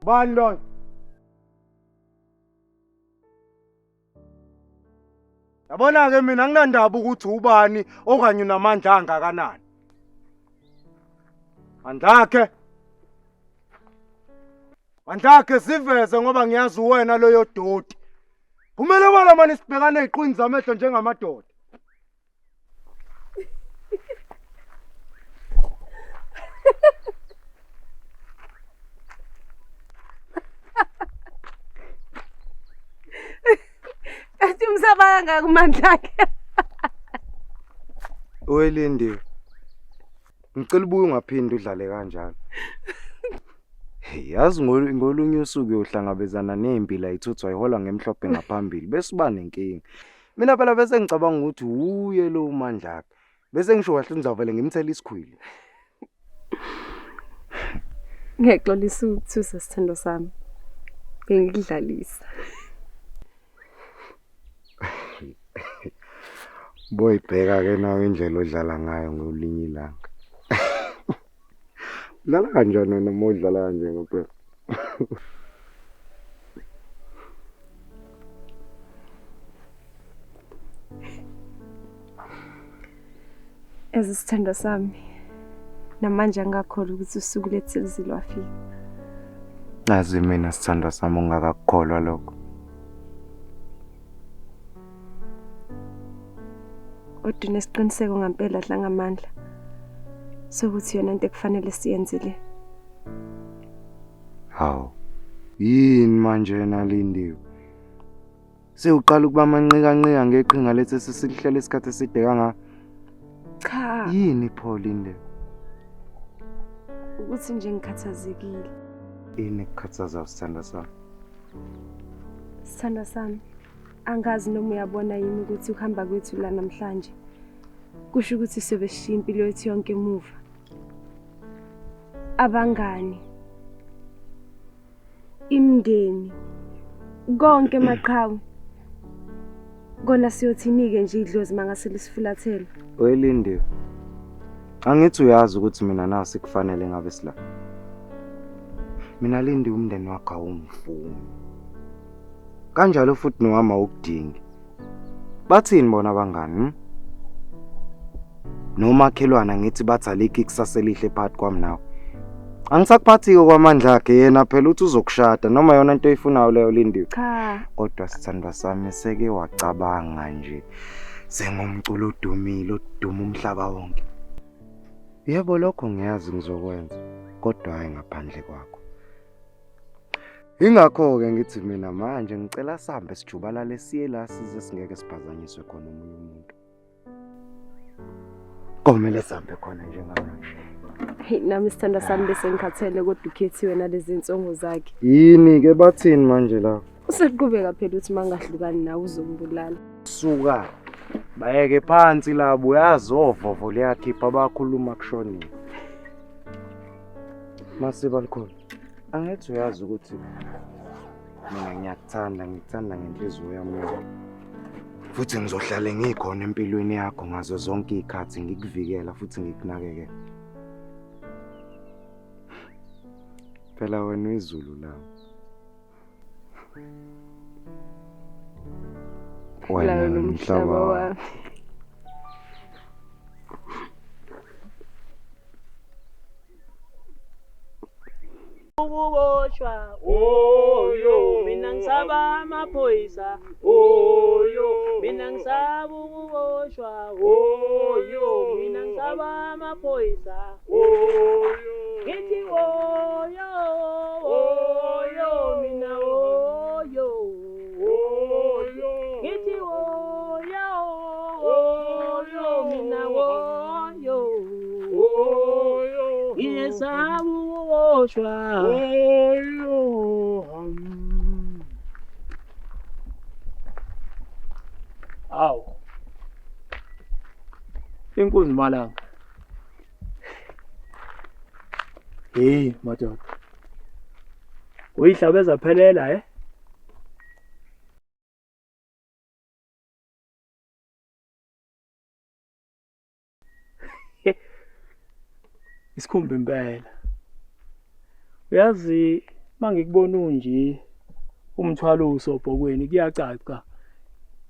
Ubani loyo? Yabona-ke mina anginandaba ukuthi ubani okanye unamandla angakanani. Mandlakhe. Mandlakhe siveze ngoba ngiyazi uwena loyo doti. Kumele wala mani sibhekane eziqwini zamehlo njengamadoda. Kanti umsaba kangaka uMandla akhe. Oyelindiwe. Ngicela ubuye ungaphindi udlale kanjalo. Hey, yazi ngolunye usuku uyohlangabezana nempila ithuthwa iholwa ngemhlophe ngaphambili bese uba nenkinga. Mina phela bese ngicabanga ukuthi wuye lo uMandlakhe. Bese ngisho kahle ngizavele ngimthele isikhwili. Ngiyaxolisa ukuthusa sithando sami. Bengikudlalisa. Boyibheka ke nawe indlela odlala ngayo ngolinye ilanga. Udlala kanjani wena uma udlala kanje ngempela? Ezi sithandwa sami. Namanje angikakholwa ukuthi usuku lethu lize lwafika. Nazi mina sithandwa sami ungakakukholwa lokho. Kodwa unesiqiniseko ngampela Dlangamandla sokuthi yona into ekufanele siyenze le. Hawu. Yini manje nalindiwe? Sewuqala ukuba manqikanqika ngeqhinga lethu esesihlele isikhathi eside kangaka. Cha. Yini pho Linde? Ukuthi nje ngikhathazekile. Yini ekukhathaza sithandwa sami? Sithandwa sami, angazi noma uyabona yini ukuthi ukuhamba kwethu la namhlanje kusho ukuthi sobe sishiya impilo yethu yonke emuva. Abangani, imindeni, konke maqhawe. Kona siyothini-ke nje idlozi mangase lisifulathele. Welindiwe. Angithi uyazi ukuthi mina nawe sikufanele ngabe sila. Mina Lindi umndeni wakho awungifuni. Kanjalo futhi nowami awukudingi. Bathini bona abangani? Hmm? Nomakhelwana ngithi bathi alikho ikusasa elihle phakathi kwami nawe. Angisakuphathi-ke kwamandla akhe yena phela uthi uzokushada noma yona into oyifunayo leyo Lindiwe. Cha. Kodwa sithandwa sami seke wacabanga nje sengumculo odumile oduma umhlaba wonke. Yebo lokho ngiyazi ngizokwenza kodwa hayi ngaphandle kwakho. Ingakho-ke ngithi mina manje ngicela sihambe sijubalale siye la size singeke siphazanyiswe khona omunye umuntu. Komele sihambe khona njengamanje. Hey nami sithandwa sami bese ngikhathele kodwa ukhethiwe nalezi nsongo zakhe. Yini-ke bathini manje la? Useqhubeka phela uthi mangahlukani nawe uzombulala. Suka. Bayeke phansi labo uyazi ovovo liyakhipha bakhuluma kushonile. Masiba likhona. Angithi uyazi ukuthi mina ngiyakuthanda ngikuthanda ngenhliziyo yami yonke. Futhi ngizohlale ngikhona empilweni yakho ngazo zonke izikhathi ngikuvikela futhi ngikunakekela. Phela wena uyizulu lami. Wena umhlaba wami. Ukuboshwa oyo mina ngisaba amaphoyisa oyo mina ngisaba ukuboshwa oyo mina ngisaba amaphoyisa oyo ngithi oyo oyo mina oyo oyo ngithi oyo oyo mina oyo oyo ngiyesaba ukuboshwa oyo. Awu. Inkunzi malanga. Hey madoda. Uyihlabe zaphelela eh? Isikhumba impela. Uyazi Mangikubona unje umthwalo usobhokweni kuyacaca.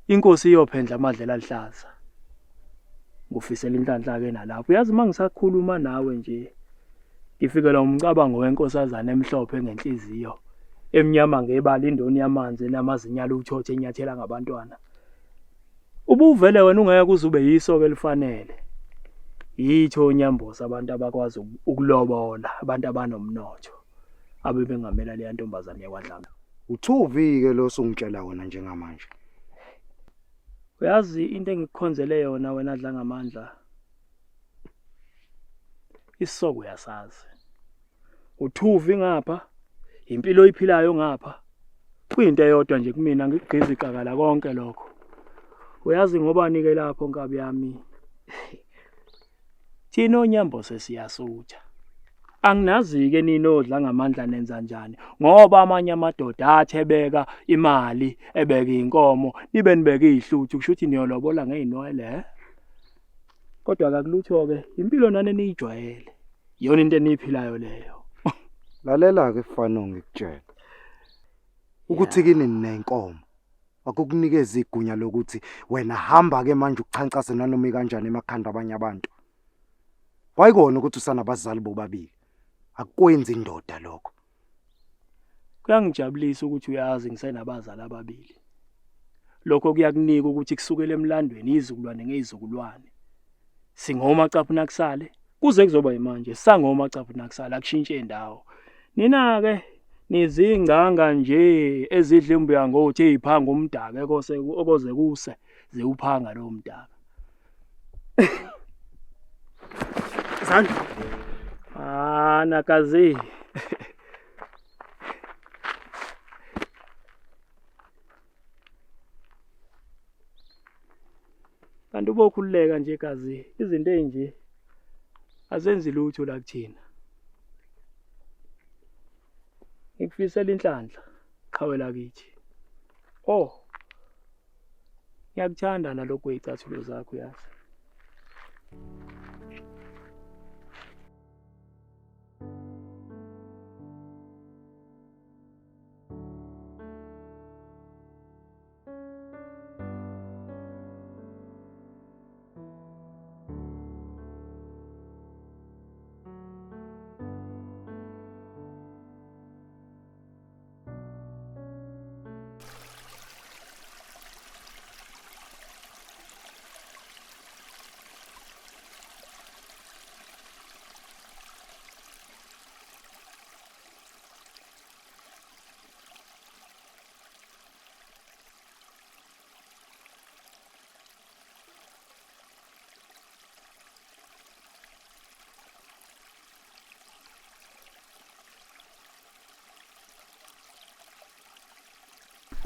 Inkosi iyophendla amadlela alihlaza. Ngufisela inhlanhla ke nalapho. Uyazi mangisakhuluma nawe nje ngifikelwa umcabango wenkosazana emhlophe ngenhliziyo emnyama ngebala indoni yamanzi enamazinyalo uthothe enyathela ngabantwana. Ubuvele wena ungeke uze ube yiso ke elifanele. Yitho onyambosa abantu abakwazi ukulobola, abantu abanomnotho abebengamela leya ntombazane yakwaDlame. Uthuvi-ke lo osungitshela wona njengamanje. Uyazi into engikukhonzele yona wena Dlangamandla. Isisoko uyasazi. Uthuvi ngapha, impilo oyiphilayo ngapha. Kuyinto eyodwa nje kumina ngikugqiza iqakala konke lokho. Uyazi ngobani ke lapho nkabi yami? Thina onyambose siyasutha. Anginazi-ke nina odla ngamandla nenza njani ngoba amanye amadoda athi ebeka imali ebeka inkomo nibe nibeke izihluthu kusho ukuthi niyolobola ngey'nwele kodwa kakulutho-ke impilo nani eniyijwayele iyona into eniyiphilayo leyo. Lalela-ke Fano ngikutshela ukuthi kini ninenkomo akukunikeza igunya lokuthi wena hamba ke manje uchancase nanoma ikanjani emakhanda abanye abantu. Kwayikona ukuthi usanabazali bobabili. Akukwenzi indoda lokho. Kuyangijabulisa ukuthi uyazi ngisenabazali ababili. Lokho kuyakunika ukuthi kusukela emlandweni izizukulwane ngezizukulwane. Singoma caphuna kusale kuze kuzoba yimanje sangoma caphuna kusale akushintshe indawo. Nina ke nizingcanga nje ezidla imbuya ngothi eziphanga umdaka ekose okoze kuse ziwuphanga lowo mdaka. Zandi. Ah, nakazi. Kanti ubokhululeka nje gazi izinto ezinje azenzi lutho la kuthina. Ngikufisela inhlanhla qhawe lakithi. Oh. Ngiyakuthanda nalokhu kwey'cathulo zakho yazi.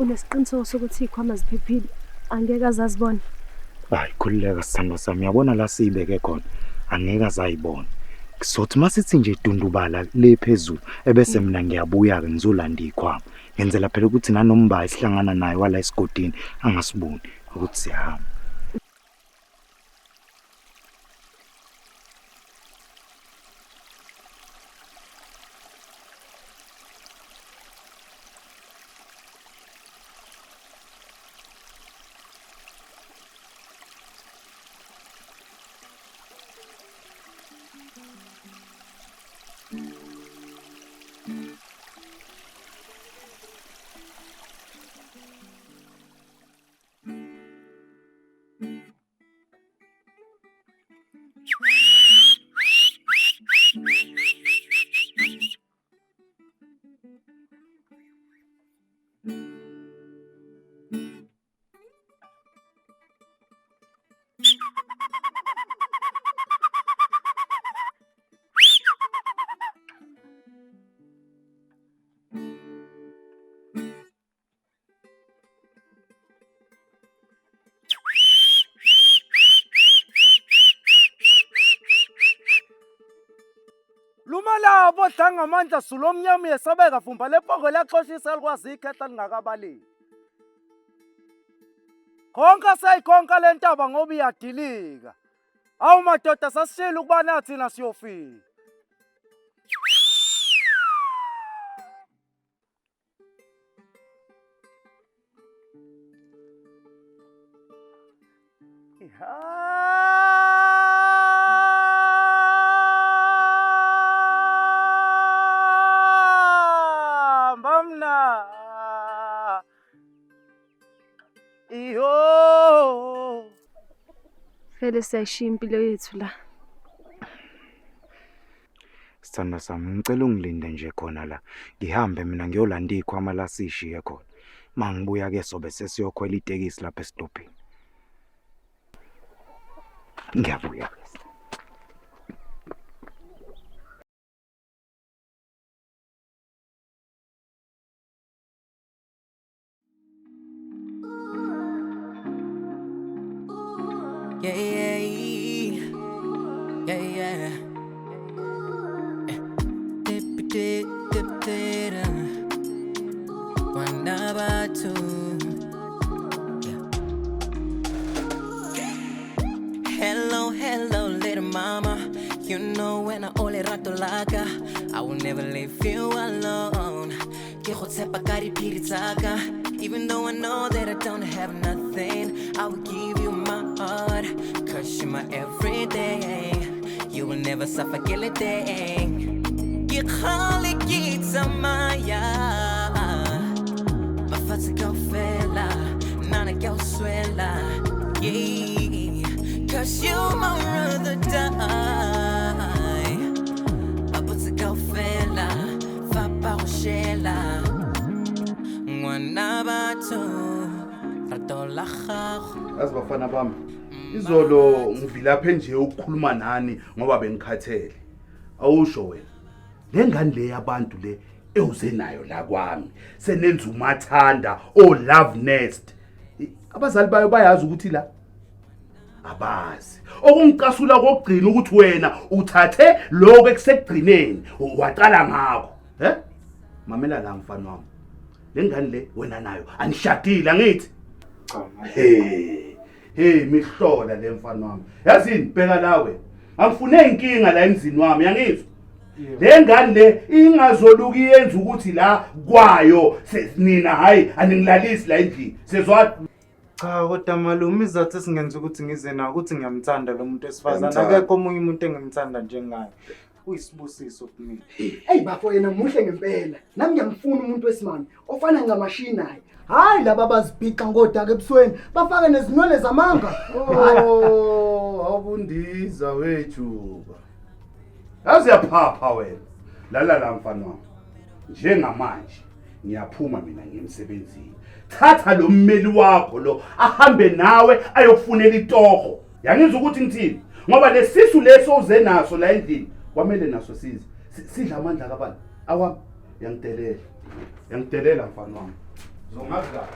Unesiqiniseko sokuthi iy'khwama ziphephile angeke azazibona? Hayi khululeka sithandwa sami uyabona la siyibeke khona angeke azayibona. Sothi masithi nje dundubala le phezulu ebese mina ngiyabuya ke ngizolanda ikhwama. Ngenzela phela ukuthi nanombayi sihlangana naye wala esigodini angasiboni ukuthi siyahamba. Luma labo dlangamandla sulomnyama uyesabeka vumba lepoko liyaxoshisa likwazi ikhehla lingakabaleki. Konke seyikonka le ntaba ngoba iyadilika. Awu madoda sasishilo ukuba nathina siyofika. Hamba mna. Iyo. Vele siyayishiya impilo yethu la. Sithandwa sami, ngicela ungilinde nje khona la. Ngihambe mina ngiyolanda ikhwama la sishiye khona. Mangibuya ke sobe sesiyokhwela itekisi lapha esitobhini. Ngiyabuya. Yeah, yeah, yeah, yeah. Dip, dip, dip, dip, One number two. Yeah. Hello, hello, little mama. You know when I only rato laka, I will never leave you alone. Ke go tshepa ka diphiri tsaka. Even though I know that I don't have nothing, I will give you my heart. Cause you're my everything. You will never suffer ke le teng. Ke kgale ke tsamaya. Mafatshe kaofela, nna ke a o swela. Yeah. Cause you my rather die. Ba botse kaofela, fa ba go shela. Ngwana batho, rato la gago. Yazi bafana bami, izolo ngivilaphe nje ukukhuluma nani ngoba bengikhathele. Awusho wena, le ngane le yabantu le ewuze nayo la kwami, senenza umathanda o love nest. Abazali bayo bayazi ukuthi la abazi. Okungicasula kokugcina ukuthi wena uthathe lokho ekusekugcineni waqala ngakho. He? Mamela la mfana wami. Le ngane le wena nayo anishadile angithi? Cha. Hey, hey mihlola le mfana wami. Yazini bheka lawe. Angifune inkinga la emzini wami, yangizwa? Le ngane le ingazoluki yenza ukuthi la kwayo nina hayi aningilalisi la endlini. Sezwa Cha kodwa malume izathu esingenza ukuthi ngize nawe ukuthi ngiyamthanda lo muntu wesifazane. Uyamthanda. Akekho omunye umuntu engimthanda njengaye. Uyisibusiso kumina. Eyi bafo yena muhle ngempela. Nami ngiyamfuna umuntu wesimame ofana ncamashi naye. Hayi laba abazibhixa ngodaka ebusweni bafake nezinwele zamanga. Oh, awubundiza wejuba. Yazi uyaphapha wena. Lala la mfana wami. Njengamanje ngiyaphuma mina ngiye emsebenzini. Thatha lo mmeli wakho lo ahambe nawe ayokufunela itoho. Yangizwa ukuthi ngithini? Ngoba lesisu leso uze naso la endlini kwamele naso size. Sidla amandla kabani? Awami. Yangidelela. Yangidelela mfana wami. Zongazi kahle.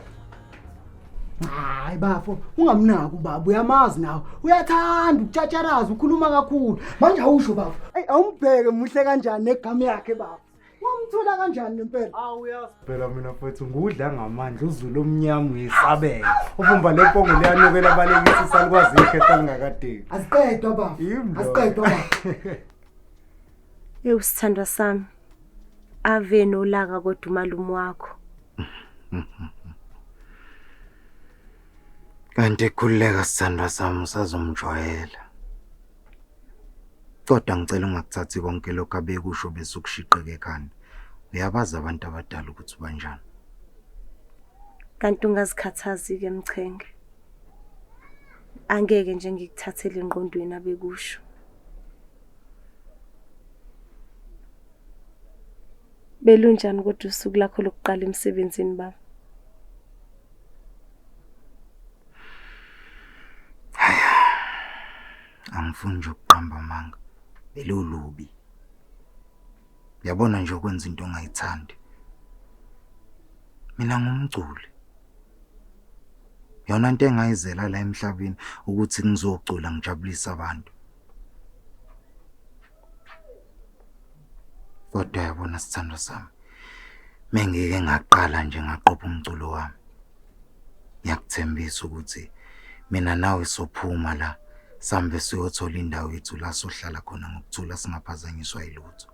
Hayi bafo, ungamnaki ubaba, uyamazi nawe. Uyathanda ukutshatsharaza, ukhuluma kakhulu. Manje awusho bafo. Eyi awumbheke muhle kanjani negama yakhe bafo. Wamthola kanjani ngempela? Phela mina mfethu ngudla ngamandla uzulu omnyama uyisabela. Uvumba lempongo liyanukela abalekisi salikwazi ikhehla lingakadiki. Aziqedwa bafo. Yimi lo. Aziqedwa bafo. Ewu sithandwa sami. Ave nolaka kodwa umalume wakho. Kanti khululeka sithandwa sami usazomjwayela. Kodwa ngicela ungakuthathi konke lokhu abekusho bese ukushiqeke ekhanda. Uyabazi abantu abadala ukuthi banjani. Kanti ungazikhathazi-ke Mchenge. Angeke nje ngikuthathele engqondweni abekusho. Belunjani kodwa usuku lakho lokuqala emsebenzini baba? Angifuni nje ukuqamba amanga. Belulubi. Uyabona nje ukwenza into ongayithandi. Mina ngumculi. Yona into engayizela la emhlabeni ukuthi ngizocula ngijabulise abantu. Kodwa yabona sithandwa sami, mengike ngaqala nje ngaqopha umculo wami. Ngiyakuthembisa ukuthi mina nawe sophuma la sambe siyothola indawo yethu la sohlala khona ngokuthula singaphazanyiswa yilutho.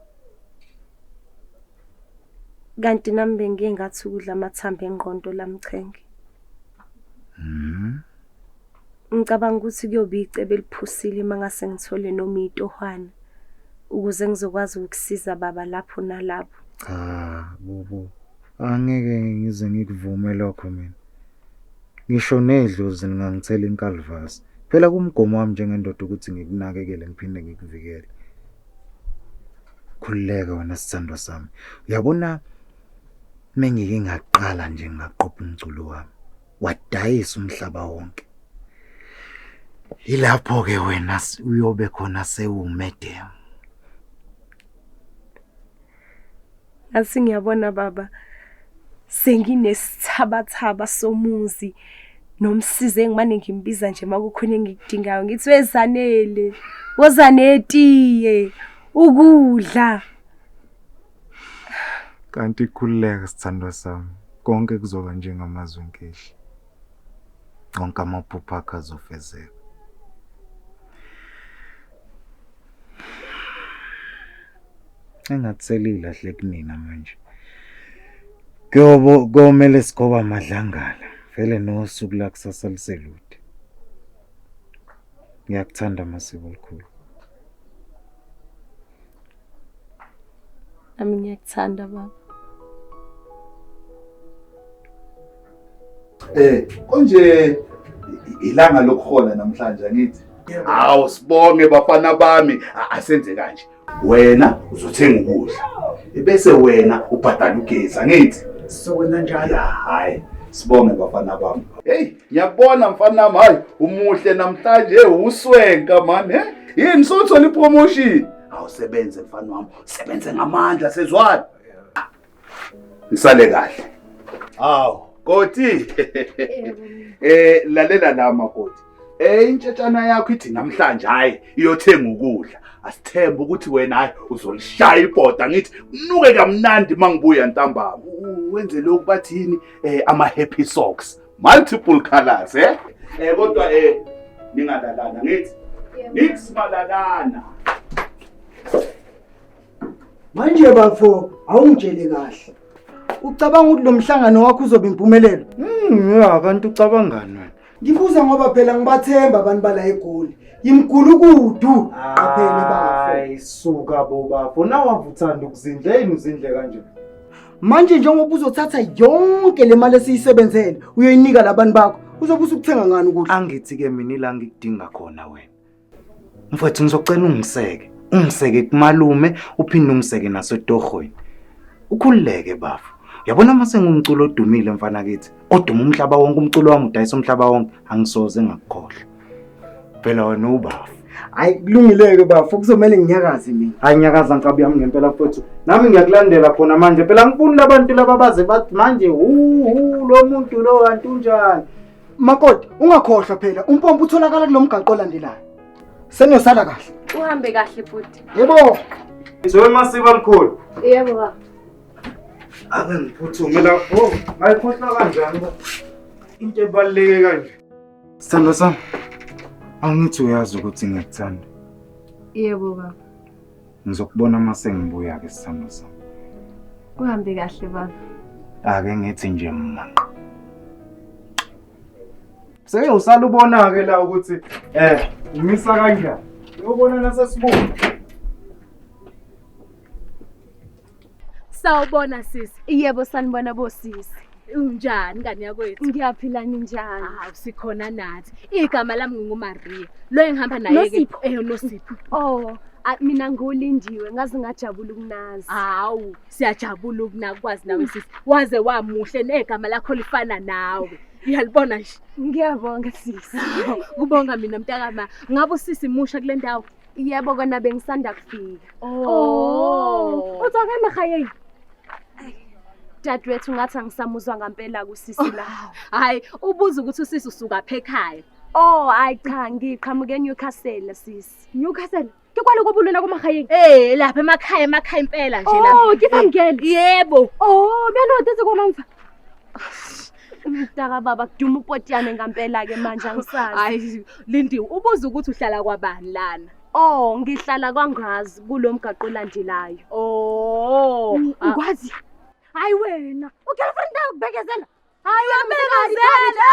Kanti nami bengiye ngathi ukudla amathambo engqondo la Mchenge. Ngicabanga ukuthi kuyobe icebo eliphusile uma ngase ngithole noma itohwana ukuze ngizokwazi ukukusiza baba lapho nalapho. Cha, bubu. Angeke ngize ngikuvume lokho mina. Ngisho nedlozi lingangithela inkalivasi. Phela kumgomo wami njengendoda ukuthi ngikunakekele ngiphinde ngikuvikele. Khululeka wena sithandwa sami. Uyabona mengike ngaqala nje ngaqopha umculo wami. Wadayisa umhlaba wonke. Yilapho ke wena uyobe khona sewumedem. Ngathi ngiyabona baba senginesithabathaba somuzi nomsizi engimane ngimbiza nje makukhona engikudingayo ngithi wezanele woza netiye ukudla. Kanti khululeka sithandwa sami, konke kuzoba njengamazwi enkehli. Onke amaphupho akho azofezeka. Engathi selilahle kunina manje. Kuyobo komele sigoba amadlangala. Vele nosuku la kusasa liselude. Ngiyakuthanda Masiko elikhulu. Nami ngiyakuthanda baba. Konje ilanga lokuhola namhlanje angithi. Hawu sibonge bafana bami, asenze kanje. Wena uzothenga ukudla. Ebese wena ubhadala ugesi angithi. Sizokwenza njalo. Ya hayi sibonge bafana bami. Hey, ngiyakubona mfana wami, hayi umuhle namhlanje uswenka man, he? Yini sothola ipromotion? Awusebenze mfana wami, sebenze ngamandla sezwana. Nisale kahle. Awu, Koti. Lalela la makoti. Intshetshana yakho ithi namhlanje hayi iyothenga ukudla. Asithembe ukuthi wena hayi uzolishaya ibhoda ngithi nuke kamnandi mangibuya ntambama. Wenze lokhu bathini ama happy socks, multiple colors eh? Kodwa ningalalana ngithi. Nix malalana. Manje bafo awungitshele kahle. Ucabanga ukuthi lo mhlangano wakho uzoba impumelelo? Ya kanti ucabangani wena? Ngibuza ngoba phela ngibathemba abantu bala eGoli. Yimgulukudu qaphele bafo. Hayi suka bo bafo, nawe avuthanda ukuzindla yini uzindle kanje? Manje njengoba uzothatha yonke le mali esiyisebenzele uyoyinika labantu bakho, uzobe usukuthenga ngani ukudla? Angithi ke mina ila ngikudinga khona wena. Mfowethu ngizocela ungiseke. Ungiseke kumalume uphinde ungiseke nasetohweni. Ukhululeke bafo. Uyabona mase ngumculo odumile mfana kithi. Oduma umhlaba wonke, umculo wami udayisa umhlaba wonke, angisoze ngakukhohlwa. Phela wena ubafo. Hayi kulungileke bafo, kuzomela nginyakaze mina. Hayi nyakaza nkabi yami ngempela mfowethu. Nami ngiyakulandela khona manje. Phela ngifuni labantu laba baze bathi manje hu lo muntu lo kanti unjani. Makoti, ungakhohlwa phela umpompo utholakala kulomgaqo olandelayo. Seniyosala kahle. Uhambe kahle bhuti. Yebo. Zoe Masiba mkhulu. Yebo baba. Ake ngiphuthume la. Oh, ngayikhohlwa kanjani ba? Into ebaluleke kanje. Sithando sami, angithi uyazi ukuthi ngiyakuthanda. Yebo baba. Ngizokubona uma sengibuya ke sithando sami. Uhambe kahle baba. Ake ngithi nje manqa. Seke usala ubona ke la ukuthi umisa kanjani. Uyobona nasesibuya. Sawubona sisi. Yebo sanibona bosisi. Unjani ngane yakwethu? Ngiyaphila ninjani? Hawu sikhona nathi. Igama lami nginguMaria. Lo engihamba naye ke Nosipho. Oh, mina nguLindiwe, ngaze ngajabula ukunazi. Hawu, siyajabula ukunakwazi nawe sisi. Waze wamuhle negama lakho lifana nawe. Uyalibona nje. Ngiyabonga sisi. Kubonga mina mntakama. Ngabe usisi musha kule ndawo? Yebo kona bengisanda kufika. Oh. Utswa ka magaeng? Dadewethu ngathi angisamuzwa ngampela kusisi la. Hayi, ubuza ukuthi usisi usuka phi ekhaya. Oh, hayi cha, ngiqhamuke eNewcastle sisi. Newcastle? Ke kwale kobulwena kumagaeng? Lapha emakhaya, emakhaya impela nje lapha. Oh, ke fa Mgele. Yebo. Oh, beno tetse kwa mamfa. Mntaka baba kuduma upotiyane ngampela ke manje angisazi. Hayi, Lindiwe, ubuza ukuthi uhlala kwabani lana? Oh, ngihlala kwaNgazi kulomgaqo olandelayo. Oh, Ngwazi. Hayi wena, ugirlfriend yakho kubekezela. Hayi uyabekezela.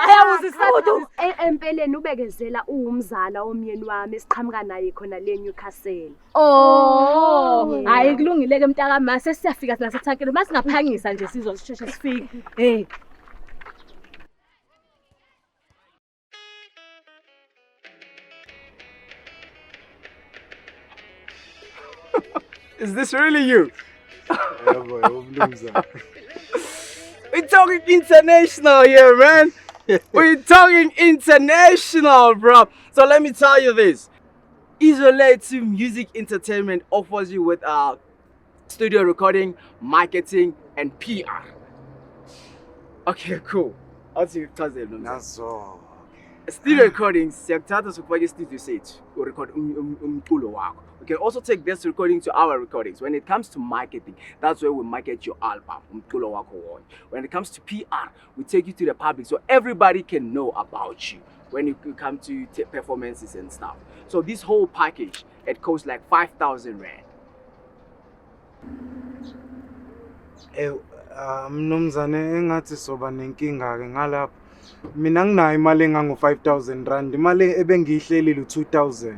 Ayawuzisa Empeleni ubekezela uwumzala womyeni wami esiqhamuka naye khona le Newcastle. Oh, hayi kulungile ke mntaka ma sesiyafika nasethankeni masingaphangisa nje sizosheshe sifike. Hey. Is this really you? Yebo, yebo mnumzane. We're talking international here, man. We're talking international, bro. So let me tell you this. Isolate Music Entertainment offers you with studio recording, marketing, and PR. Okay, cool. Athi ngikuchazele mnumzane. Nazo. Studio recordings siyakuthatha sokufaka i-studio sethu urecord umculo wakho. We can also take this recording to our recordings. When it comes to marketing, that's where we market your album, umculo wakho wonke. When it comes to PR, we take you to the public so everybody can know about you when you come to performances and stuff. So this whole package, it costs like 5,000 rand. Eh, ah, mnumzane engathi soba nenkinga ke ngalapho. Mina nginayo imali engango 5000 rand, imali ebengiyihlelile u2000.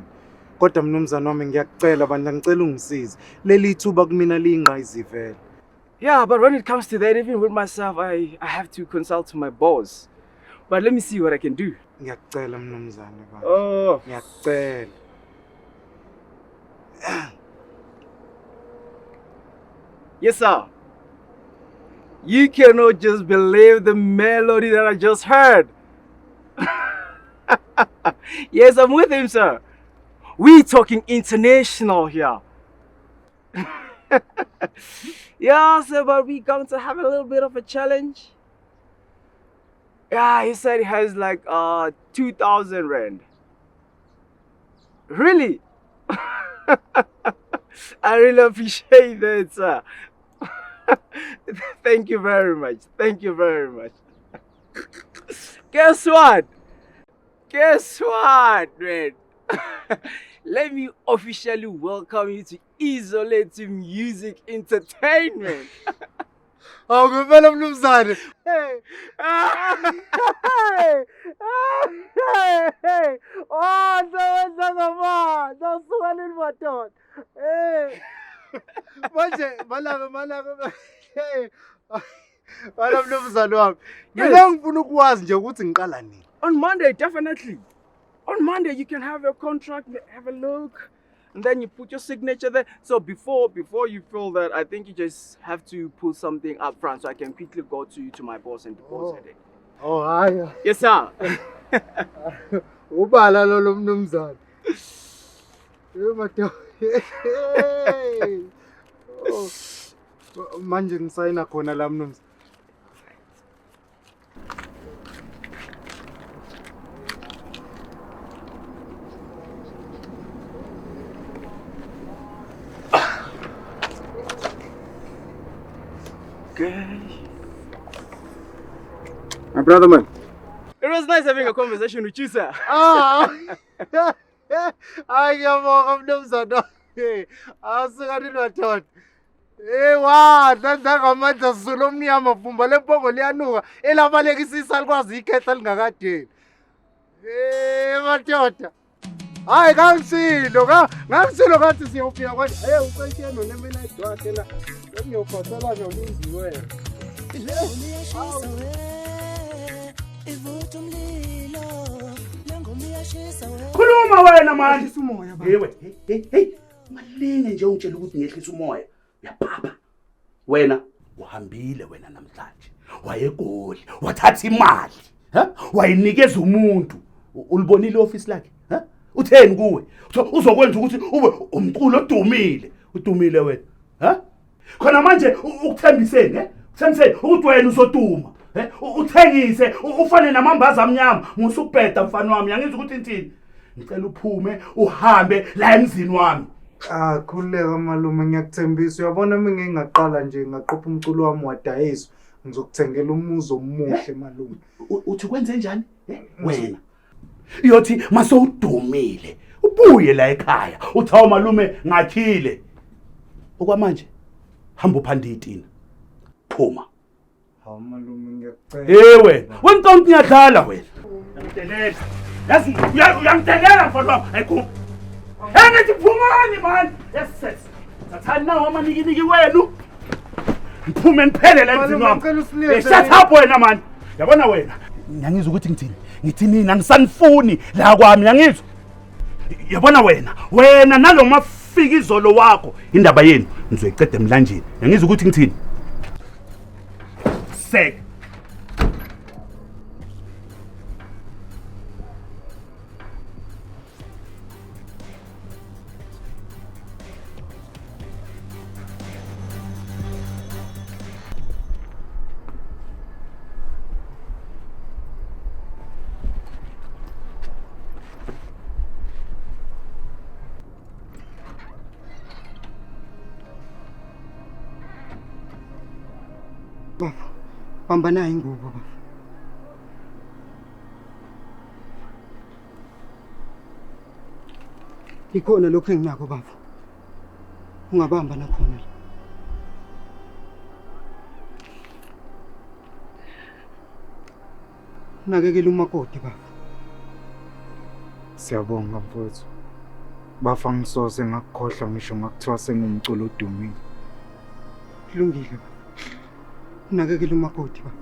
Kodwa mnumzane wami ngiyakucela bandla ngicela ungisize. Leli thuba kumina liyingqayizivele. Yeah, but when it comes to that, even with myself, I have to consult to my boss. But let me see what I can do. Ngiyakucela mnumzane bandla. Oh. Ngiyakucela. Yes, sir. You cannot just believe the melody that I just heard. Yes, I'm with him, sir. We talking international here. Yeah, sir, but we going to have a little bit of a challenge. Yeah, he said he has like 2,000 rand. Really? I really appreciate that, sir. Thank you very much. Thank you very much. Guess what? Guess what, man? Let me officially welcome you to Isolate Music Entertainment. Hawu ngempela mnumzane. Hey. Hey. Hey. Oh, ngisebenza ngamandla. Usuka nini madoda? Hey. Manje malaka malaka. Hey. Bala mnumzane wami. Mina ngifuna ukwazi nje ukuthi ngiqala nini. On Monday, definitely. On Monday, you can have your contract, have a look, and then you put your signature there. So before you fill that, I think you just have to put something up front so I can quickly go to my boss and deposit it. Oh hayi. Yes, sir. Ubala lo mnumzane. Hey madoda. Hey. Oh. Manje ngisayina khona la mnumzane. Okay. My brother, man. It was nice having a conversation with you, sir. Ah. Hayi ngiyabonga mnumzane. Hey, asuka nini madoda. Hey wadla ngamandla Zulu omnyama vumba lempongo liyanuka elabaleka isisa likwazi ikhehla lingakadeli. Hey madoda. Hayi kangisilo ngangisilo ngathi siyofika kwanje. Hey uqeshe nolemela idwakhe la. Ngiyophathela nje wena. Khuluma wena manje. Ehlisa umoya baba. Yewe, hey hey. Malinge nje ungitshela ukuthi ngehlisa umoya. Uyaphapha. Wena uhambile wena namhlanje. Wayegoli, wathatha imali, ha? Wayinikeza umuntu. Ulibonile office lakhe, ha? Utheni kuwe? Uzokwenza ukuthi ube umculo odumile. Udumile wena, ha? Khona manje ukuthembiseni, eh? Ukuthembiseni ukuthi wena uzoduma. Uthengise ufane namambaza amnyama musukubheda mfana wami yangizwa ukuthi inthini. Ngicela uphume uhambe la emzini wami. Ah, khululeka malume ngiyakuthembisa. Uyabona mina ngingaqala nje ngaqopha umculo wami wadayiswa. Ngizokuthengela umuzi omuhle malume. Uthi kwenze njani? Wena iyothi masewudumile ubuye la ekhaya uthi awu malume ngakhile. Okwamanje hamba uphanda itina. Phuma. Hawu malume ngiyakucela. Hey wena, wena ucabanga ukuthi ngiyadlala wena. Uyangidelela. Yazi uyangidelela mfana wami. Ayikho. Hey ngithi phumani man. Yes yes. Thathani nawo amanikiniki wenu. Ngiphume niphele la emzini Malume wami. ngicela usilise. Eh, shut up wena man. Yabona wena. Ngiyangizwa ukuthi ngithini. Ngithi nina ngisanifuni la kwami yangizwa. Yabona wena, wena nalo mafika izolo wakho indaba yenu nizoyiqeda emlanjeni. Ngiyangizwa ukuthi ngithini. Sek. Bafo, bamba nayo ingubo bafo. Ikhona lokho enginakho bafo. Ungabamba nakhona la. Nakekela umakoti bafo. Siyabonga mfowethu. Bafa ngisoze ngakukhohlwa ngisho ngakuthiwa sengumculo odumile. Kulungile bafo. Nakekela umakoti bafo.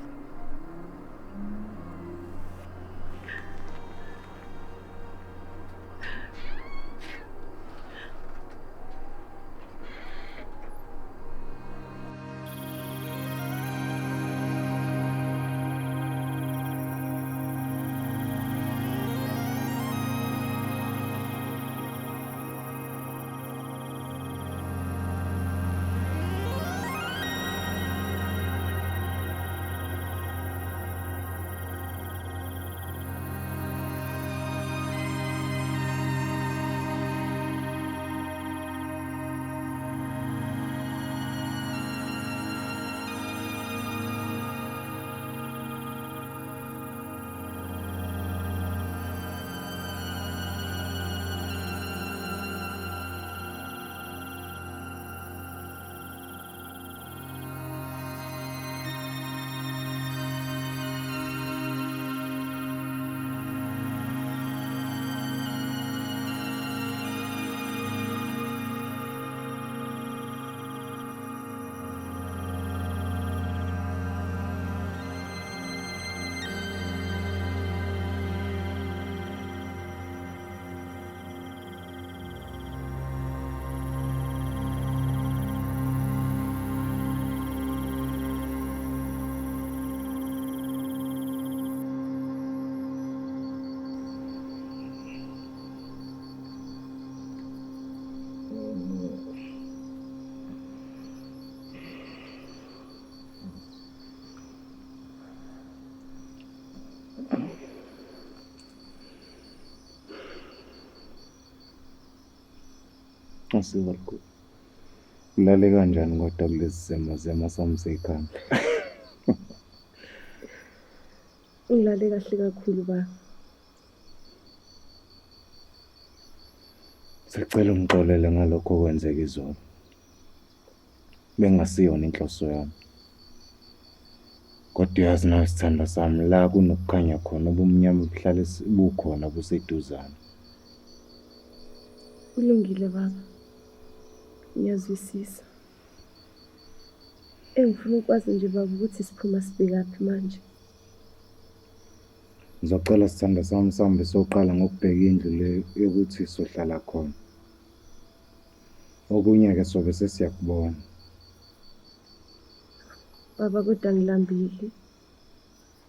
Asiba likhulu. Ulale kanjani kodwa kulezi zema zema sami sekhanda? Ngilale kahle kakhulu ba. Sicela ungixolele ngalokho okwenzeka izolo. Bengasiyona inhloso yami. Kodwa uyazi nawe sithandwa sami la kunokukhanya khona ubumnyama buhlale bukhona buseduzane. Kulungile baba. Ngiyazwisisa. Engifuna ukwazi nje baba ukuthi siphuma sibhekaphi manje. Ngizocela sithandwa sami sihambe soqala ngokubheka indlu le yokuthi sohlala khona. Okunye-ke sobe sesiyakubona. Baba kodwa ngilambile.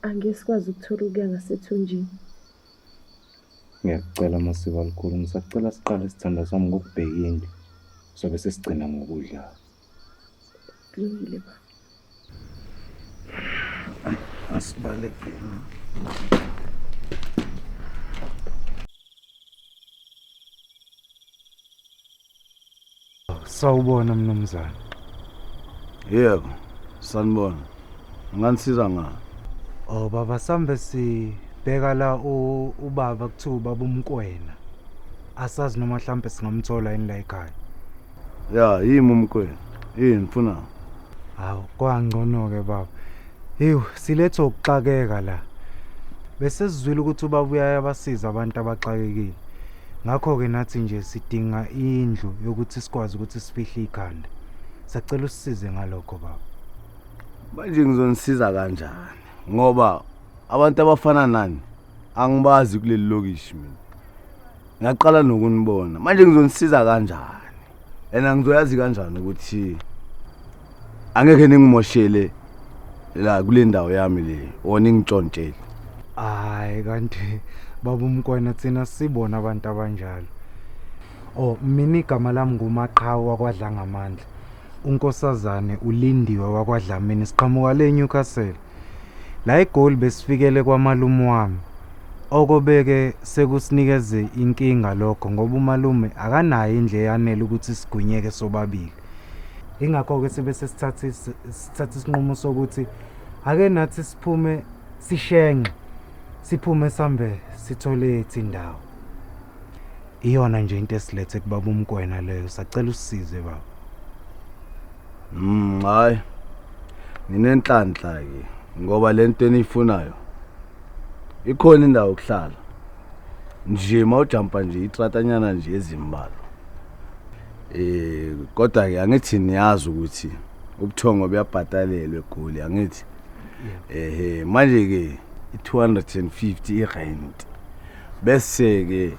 Angeke sikwazi ukuthola ukuya ngasethunjini. Ngiyakucela Masiba likhulu, ngisacela siqale sithandwa sami ngokubheka indlu. Sobe sesigcina ngokudla. Kulungile baba. Asibaleke. Sawubona mnumzane. Yebo, sanibona. Nganisiza ngani? Oh baba sambe sibheka la ubaba kuthiwa ubaba uMkwena. Asazi noma mhlambe singamthola yini la ekhaya. Ya, yimi uMkwena. Yini ufuna? Hawu, kwangcono ke baba. Ewu, silethwa ukuxakeka la. Bese sizwile ukuthi ubaba uyayabasiza abantu abaxakekile. Ngakho-ke nathi nje sidinga indlu yokuthi sikwazi ukuthi sifihle ikhanda. Sacela usisize ngalokho baba. Manje ngizonisiza kanjani? Ngoba abantu abafana nani angibazi kuleli lokishi mina. Ngiyaqala nokunibona. Manje ngizonisiza kanjani? And angizoyazi kanjani ukuthi angeke ningimoshele la kule ndawo yami le or ningitshontshele. Hayi kanti baba uMkwena thina sibona abantu abanjalo. Oh mina igama lami nguMaqhawe wakwaDlangamandla. Unkosazane uLindiwe wakwaDlamini siqhamuka le Newcastle. La eGoli besifikele kwamalume wami. Okobeke sekusinikeze inkinga lokho ngoba umalume akanayo indlu eyanele ukuthi sigwinyeke sobabili. Ingakho-ke sibe sesithatha sithatha isinqumo sokuthi ake nathi siphume sishenxe siphume sambe sithole ethu indawo. Iyona nje into esilethe kubaba uMkwena leyo sacela usisize baba. Hayi. Nginenhlanhla ke ngoba lento eniyifunayo ikhona indawo yokuhlala. Nje mawujampa nje itratanyana nje ezimbalwa. Kodwa ke angithi niyazi ukuthi ubuthongo buyabhatalelwa eGoli angithi. Ehe manje ke i250 irent. Bese ke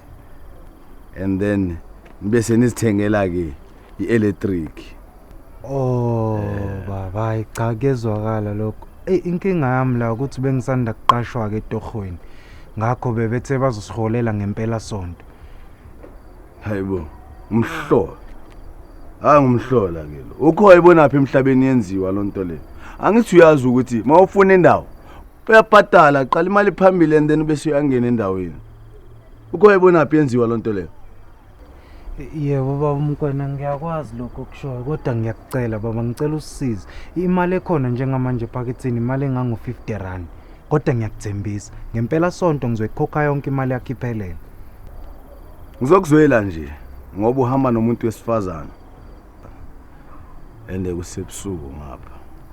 and then bese nizithengela ke i-electric. Oh baba hayi cha kuyezwakala lokho. Ey inkinga yami la ukuthi bengisanda kuqashwa ke etohweni. Ngakho bebethe bazosiholela ngempela sonto. Hayibo umhlola. Hayi ngumhlola ke lo. Ukho ayibonaphi emhlabeni yenziwa lonto le. Angithi uyazi ukuthi mawufuna indawo uyabhadala qala imali phambili and then bese uyangena endaweni. Ukho ayibonaphi yenziwa lonto leyo. Yebo baba uMkwena ngiyakwazi lokho okushoyo kodwa ngiyakucela baba ngicela usisize. Imali ekhona njengamanje ephaketheni imali engango 50 rand. Kodwa ngiyakuthembisa ngempela sonto ngizoyikhokha yonke imali yakho iphelele. Ngizokuzwela nje ngoba uhamba nomuntu wesifazana. Ende kusebusuku ngapha.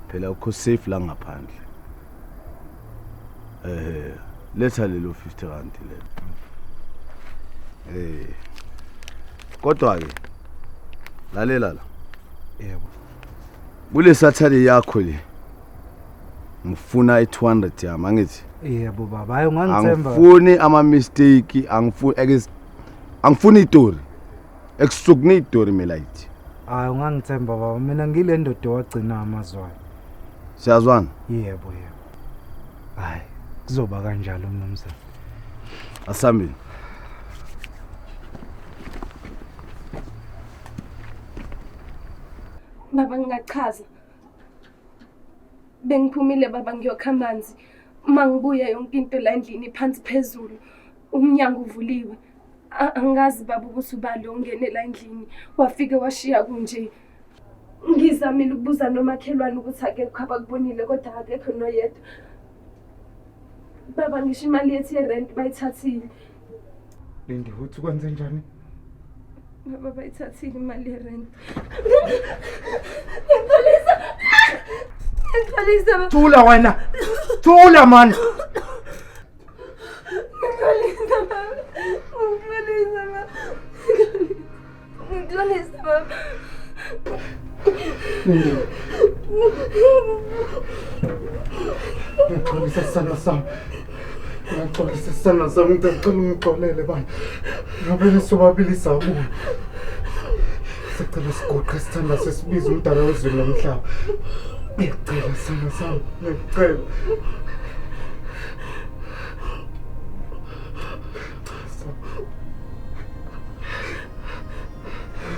Phela ukho safe la ngaphandle. Letha lelo 50 rand lelo. Kodwa ke lalela la. Yebo. Kule Saturday yakho le ngifuna i200 yami angithi. Yebo baba, hayi ungangithemba. Angifuni ama mistake, angifuni angifuni itori. Ekusukuni itori melayithi. Hayi ungangithemba baba, mina ngile ndoda wagcina amazwayo. Siyazwana? Yebo yebo. Hayi kuzoba kanjalo mnumzane. Asambeni. Baba ngingachaza. Bengiphumile baba ngiyokha amanzi. Uma ngibuya yonke into la endlini phansi phezulu. Umnyango uvuliwe. Angazi baba ukuthi ubani ongene la endlini wafike washiya kunje. Ngizamile ukubuza nomakhelwane ukuthi akekho abakubonile kodwa akekho noyedwa. Baba ngisho imali yethu yerent bayithathile. Lindi uthi kwenze njani? Baba bayithathile imali yerent. Ngixolisa. Ngixolisa baba. Thula wena. Thula man. Ngixolisa baba. Ngixolisa baba. Ngixolisa baba. Lindi. Ngixolisa sisandla sami. Ngixolisa sisandla sami ngicela ungixolele bani. Ngabele sobabili sabuya. Sicela siguqe sithanda sesibiza umdala wezulu nomhlaba. Ngiyacela sisandla sami, ngiyacela.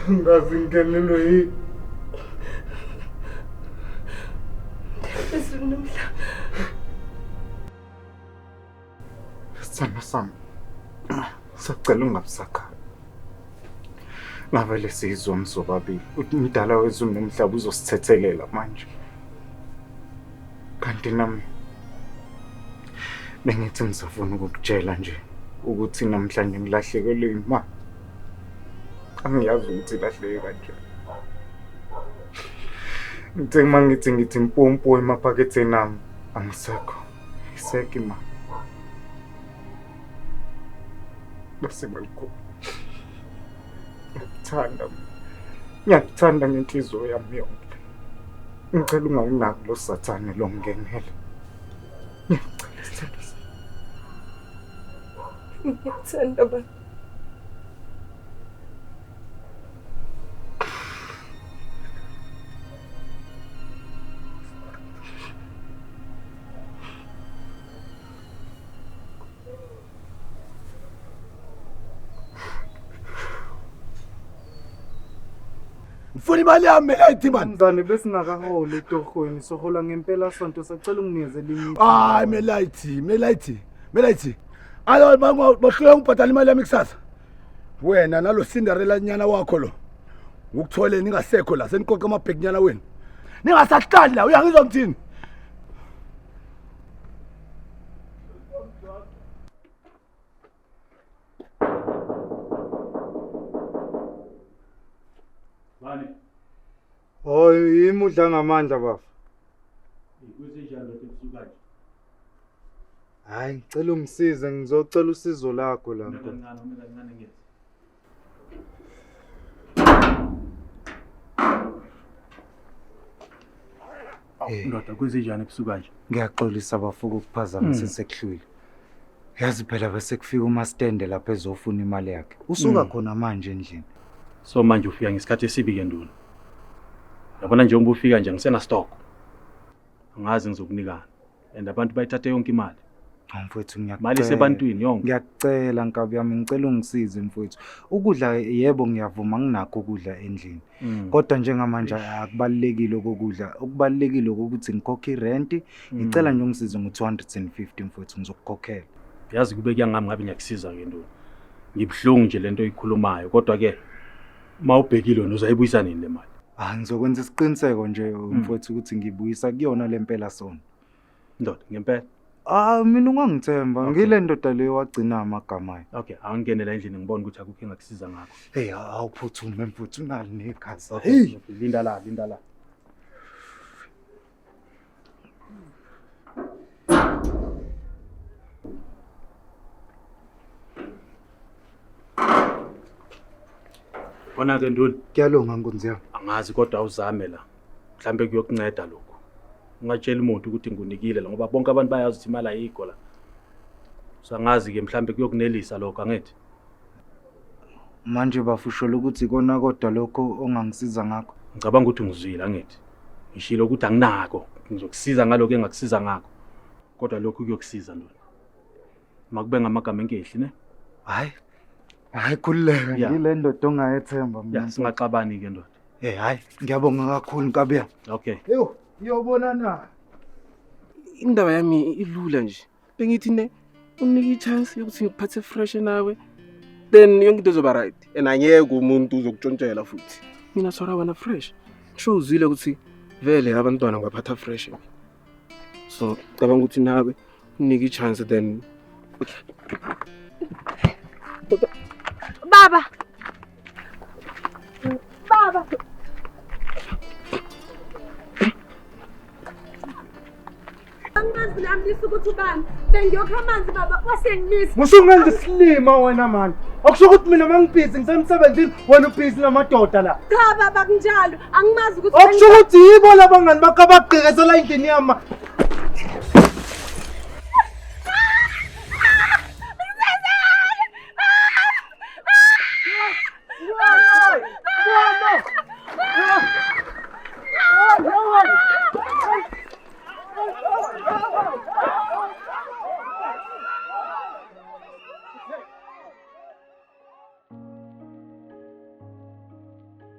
Ngazi ngingenelwe yini. Ezulu nomhlaba. Sithando sami, sacela ungabisakhala. Ngavele siyizoni sobabili. Umdala wezulu nomhlaba uzosithethelela manje. Kanti nami bengithi ngisafuna ukukutshela nje ukuthi namhlanje ngilahlekelwe imali. Angiyazi ukuthi ilahleke kanjani. Ngithe uma ngithi ngithi mpompo emaphaketheni ami. Angisekho. Ayisekho imali. Bese balikhulu. Ngiyakuthanda mina. Ngiyakuthanda ngenhliziyo yami yonke. Ngicela ungawunaki lo sathane lo ngenele. Ngiyacela sithando sami. Ngiyakuthanda baba. Ngifuna imali yami mina ithi man. Mzane besingakaholi etohweni sohola ngempela sonto sacela unginikeze elinye. Hayi melayithi, melayithi, melayithi. Alo bahluleka ukubhadala imali yami kusasa. Wena nalo Cinderella nyana wakho lo. Ngikuthole ningasekho la seniqoqa amabheki nyana wenu. Ningasahlali la uyangizwa ngithini? Bani? Hayi yimi udla ngamandla bafo. Kwenzenjani lokho ebusuku kanje? Hayi ngicela ungisize ngizocela usizo lakho la. Mina kancane, mina kancane ngiyeza. Eh. Ndoda kwenzenjani ebusuku kanje? Ngiyaxolisa bafo ukukuphazamisa sekuhlwile. Yazi phela bese kufika umastende lapha ezofuna imali yakhe. Usuka khona manje endlini. So manje ufika ngesikhathi esibi ke nduna. Yabona njengoba ufika nje ngisena stock. Angazi ngizokunikana. And abantu bayithathe yonke imali. Hawu mfowethu ngiyakucela. Imali isebantwini yonke. Ngiyakucela nkabi yami ngicela ungisize mfowethu. Ukudla yebo ngiyavuma nginakho ukudla endlini. Kodwa njengamanje akubalulekile okokudla. Okubalulekile ukuthi ngikhokhe irenti. Ngicela nje ungisize ngo-250 mfowethu ngizokukhokhela. Yazi kube kuyangami ngabe ngiyakusiza ke nduna. Ngibuhlungu nje lento oyikhulumayo kodwa ke mawubhekile wena uzayibuyisa nini le mali? Ah ngizokwenza isiqiniseko nje mfowethu ukuthi ngibuyisa kuyona lempela sona. Ndoda ngempela. Ah mina ungangithemba Okay. ngile ndoda leyo wagcina amagama ayo. Okay, angingene la endlini ngibone ukuthi akukho engakusiza ngakho. Hey awuphuthume mfowethu unali negazi. Okay, Hey okay, linda la, linda la. Bona ke Nduli, kuyalunga nkunzi yami. angazi kodwa awuzame la. Mhlambe kuyokunceda lokho. Ungatsheli umuntu ukuthi ngunikile la ngoba bonke abantu bayazi ukuthi imali ayikho la. So angazi ke mhlambe kuyokunelisa lokho angithi. Manje bafushola ukuthi ikona kodwa lokho ongangisiza ngakho. Ngicabanga ukuthi ungizwile angithi. Ngishilo ukuthi anginako. Ngizokusiza ngalokho engakusiza ngakho. Kodwa lokhu kuyokusiza ndona. Makube ngamagama enkehli ne? Hayi. Hayi khululeka Yeah. ngile ndoda ongayethemba mina. Ya singaxabani ke ndoda. Hey hayi ngiyabonga kakhulu nkabi yami. Okay. Eyo iyobona na. Indaba yami ilula nje. Bengithi ne unike i-chance yokuthi ngikuphathe fresh nawe. Then yonke into izoba right. And angeke umuntu uzokutshontshela futhi. Mina sora wena fresh. Ngisho uzwile ukuthi vele abantwana ngibaphatha fresh. mina. So cabanga ukuthi nawe unike i-chance then Baba. Baba. Angazi nami ukuthi ubani. Bengiyokha amanzi baba wasengimisa. Musungenza isilima wena mani. Akusho ukuthi mina mangibhizi ngisemsebenzini wena ubhizi namadoda la. Cha baba kunjalo. Angimazi ukuthi Akusho ukuthi yibo labangani bakho abagqekezela endlini yami.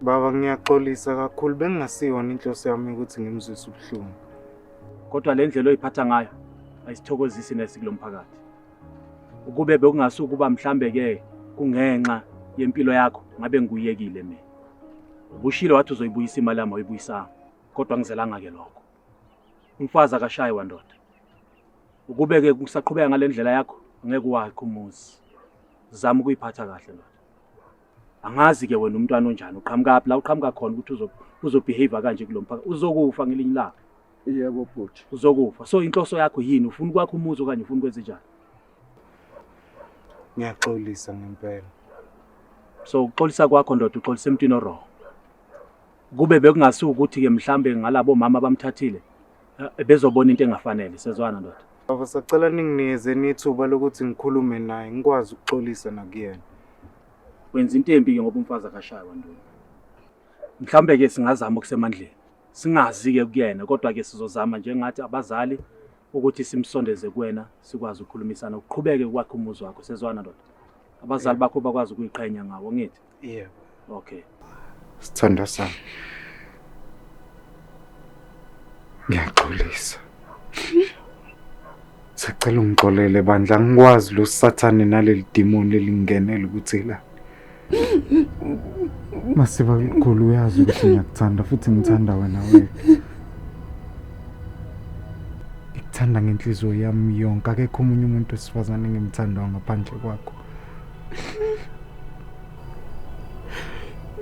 Baba ngiyaxolisa kakhulu bengingasiyona inhloso yami ukuthi ngimzwise ubuhlungu. Kodwa le ndlela oyiphatha ngayo ayisithokozisi nesi kulomphakathi. Ukube bekungasukuba mhlambe ke kungenxa yempilo yakho ngabe ngikuyekile mina. Ubushilo wathi uzoyibuyisa imali yami awuyibuyisanga. Kodwa ngizelanga ke lokho. Umfazi akashayi ndoda. Ukube ke kusaqhubeka ngale ndlela yakho ngeke wakhe umuzi. Zama ukuyiphatha kahle ndoda. Angazi ke wena umntwana onjani uqhamuka phi la uqhamuka khona ukuthi uzo uzobehave kanje kulomphakathi uzokufa ngelinye ilanga. Yebo bhuti. Uzokufa. So inhloso yakho yini? Ufuna ukwakha umuzi okanye ufuna ukwenza njani? Ngiyaxolisa ngempela. So ukuxolisa kwakho ndoda uxolisa emntwini o-wrong. Kube bekungasiwo ukuthi ke mhlambe ngalabo mama abamthathile bezobona into engafanele. Sezwana ndoda. Baba sacela ninginikeze ithuba lokuthi ngikhulume naye ngikwazi ukuxolisa nakuyena. Wenza into embi ke ngoba umfazi akashaywa ndoda. Mhlambe ke singazama okusemandleni. Singazi ke kuyena kodwa ke sizozama njengathi abazali ukuthi simsondeze kuwena sikwazi ukukhulumisana uqhubeke kwakhe umuzi wakho. Sezwana ndoda. Abazali bakho bakwazi ukuyiqhenya ngawo ngithi. Yebo. Okay. Sithandwa sami. Ngiyaxolisa. Sacela ungixolele bandla angikwazi lo sathane naleli demon lelingenele ukuthi la. Masiba likhulu uyazi ukuthi ngiyakuthanda futhi ngithanda wena wedwa. Ngikuthanda ngenhliziyo yami yonke akekho omunye umuntu wesifazane engimthandayo ngaphandle kwakho.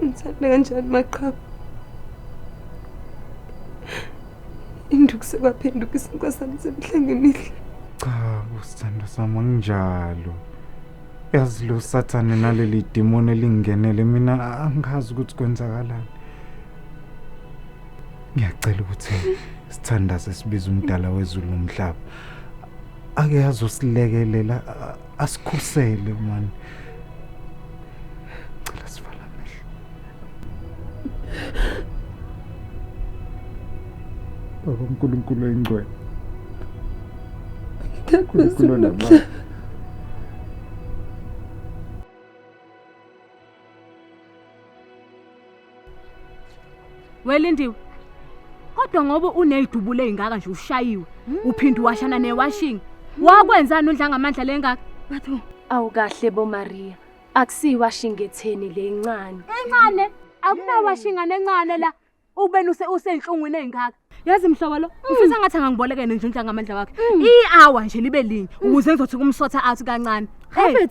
Ngithanda kanjani maqhawe? Induku sekwaphenduka isinkwa sami semihla ngemihla. Cha, usithando sami anginjalo. Yazi lo sathane naleli demon elingenele mina angazi ukuthi kwenzakalani. Ngiyacela ukuthi sithandaze sibize umdala wezulu nomhlaba. Ake azosilekelela asikhusele man. Cela sivala amehlo. Baba uNkulunkulu oyingcwele. uNkulunkulu onamandla. Welindiwe. Kodwa ngoba unezidubule ezingaka nje ushayiwe, uphinde uwashana newashing. Wakwenzani udla ngamandla lengaka? Bathu, awukahle bo Maria. Akusiyi washing etheni le incane. Encane, akunawashing encane la. Ubeni usenhlungwini ezingaka. Yazi mhlobo lo, ufisa ngathi angangibolekene nje udla ngamandla wakhe. I-hour nje libe linye ukuze ngizothi kumsotha out kancane. Hey.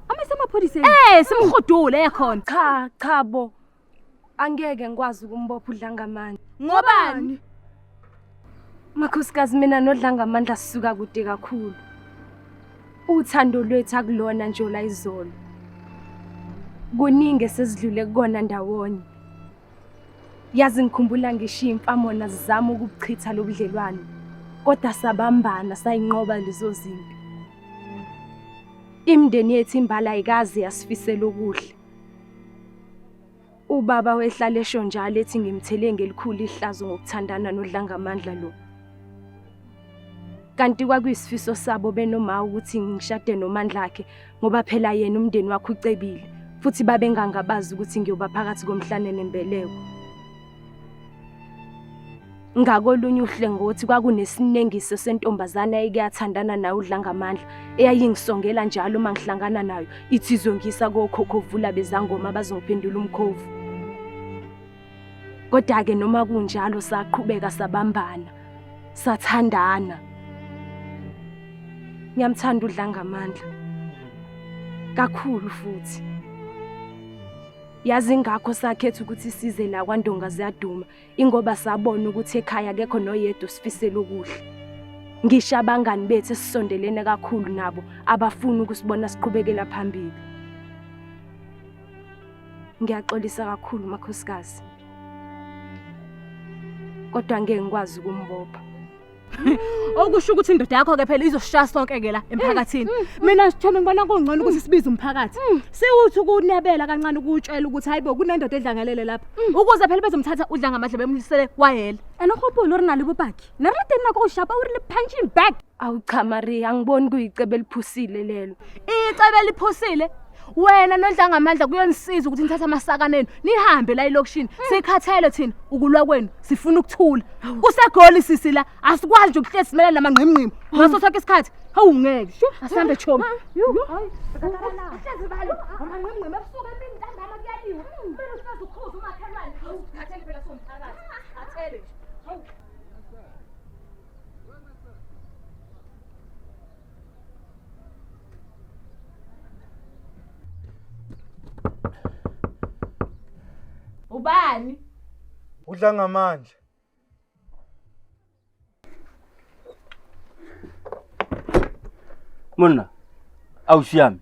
Amase amapholiseni. Simhudule ekhona. Cha, cha bo. Angeke ngikwazi ukumbopha udla ngamandla. Ngobani? Makhosikazi mina nodla ngamandla sisuka kude kakhulu. Uthando lwethu akulona nje la izolo. Kuningi sesidlule kukona ndawonye. Yazi ngikhumbula ngishiya imfamona sizama ukubuchitha lobudlelwane. Kodwa sabambana sayinqoba lezo zimpi. Imindeni yethu imbala ayikaze yasifisela okuhle. Ubaba wehlala esho njalo ethi ngimthele ngelikhulu ihlazo ngokuthandana nodlangamandla lo. Kanti kwakuyisifiso sabo benoma ukuthi ngishade nomandla akhe ngoba phela yena umndeni wakhe ucebile futhi babengangabazi ukuthi ngiyoba phakathi komhlane nembeleko. Ngakolunye uhlengothi kwakunesinengiso sentombazana eyayikuyathandana naye udlangamandla eyayingisongela njalo uma ngihlangana nayo ithi izongisa kokhokhovula bezangoma abazongiphendula umkhovu. Kodwa-ke noma kunjalo saqhubeka sabambana, sathandana. Ngiyamthanda udlangamandla kakhulu futhi. Yazi ingakho sakhetha ukuthi size la kwaNdonga ziyaduma ingoba sabona ukuthi ekhaya akekho noyedwa osifisela okuhle. Ngisho abangani bethu esisondelene kakhulu nabo abafuni ukusibona siqhubekela phambili. Ngiyaxolisa kakhulu makhosikazi. Kodwa ngeke ngikwazi ukumbopha. Okusho ukuthi indoda yakho ke phela izoshaya sonke ke la emphakathini. Mina sithome ngibona kungcono ukuthi sibize umphakathi. Siwuthi ukunebela kancane ukutshela ukuthi hayibo kunendoda edlangelele lapha. Ukuze phela bezomthatha udla ngamandla bemlisele wayela. Ene gopolo re na le bopaki. Ne re le teng nako go shapa o rile punching bag. Awu cha Maria, angiboni kuyicebo eliphusile lelo. Icebo eliphusile. Wena nodla ngamandla kuyonisiza ukuthi nithathe amasakane enu nihambe la elokishini. Sikhathele thina ukulwa kwenu, sifuna ukuthula. Kusegoli sisi la, asikwazi nje ukuhlezi simelana namangqimngqimi. Ngaso sonke isikhathi. Hawu ngeke. Asihambe chomi. Hlezi balo, amangqimngqimi ebusuku emini ntambama kuyaliwa. Kumele uhlezi ukhuza umakhelwane. Khathele phela somphakathi. Khathele nje. Hawu. Ubani? Udla ngamandla. Monna, awusiyami.